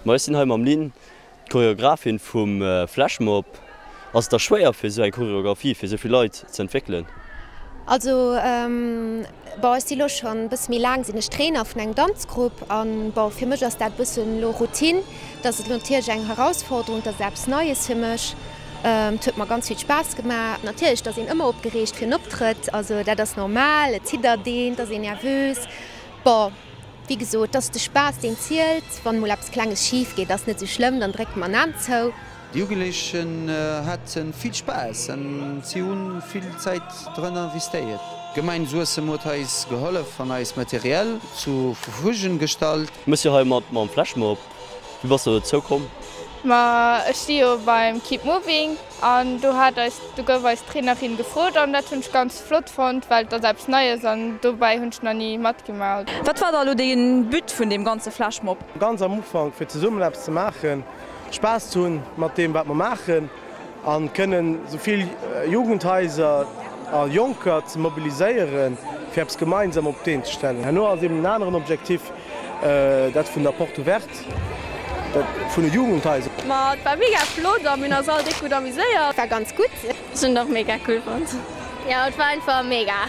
Ma ech sinn hei mam Lynn, d'Choreographin vum Flashmob. Ass et da schwéier fir esou eng Choreographie fir esou vill Leit ze entwéckelen? Also bon, ech si lo schonn e bësse méi laang sinn ech Trainer vun engem Danzgrupp an bon, fir mech ass dat e bëssen elo Routine. Et ass natierlech eng Herausforderung, et ass eppes Neies fir mech. Et huet mer ganz vill Spaass gemaach. Natierlech, et ass een ëmmer opgereegt fir en Optrëtt, also dat ass normal, et ziddert een, et ass een nervös. Bon, wéi gesot, et ass de Spaass deen zielt. Wann emol eppes Klenges schif geet, ass net esou schlëmm, dann drécke mer en An zou. D'Jugendlechen haten vill Spaass an si hunn vill Zäit dran investéiert. D'Gemeng Suessem huet eis gehollef an eis Materiel zu Verfügung gestallt. Mëss jo hei mat mam Flashmob. Wéi bass de dozou komm? Ma ech si jo beim Keep Moving an do hat eis, do gouf eis d'Trainerin gefrot an dat hunn ech ganz flott fonnt, well et ass eppes Neies an dobäi hunn ech nach ni matgemaach. Wat war da elo de But vun deem ganze Flashmob? Ganz am Ufank fir zesummen eppes ze maachen. Spaass ze hunn mat deem wat mer maachen an kënnen esou vill Jugendhaiser a Jonker ze mobiliséieren fir eppes gemeinsam op d'Been ze stellen. Herno ass eben en aneren Objektif, dat vun der Porte ouverte, dat vun de Jugendhaiser. Ma et war mega flott a mir hunn eis all déck gutt amuséiert. War ganz gutt. Ech hunn et och mega cool fonnt. Jo et war einfach mega.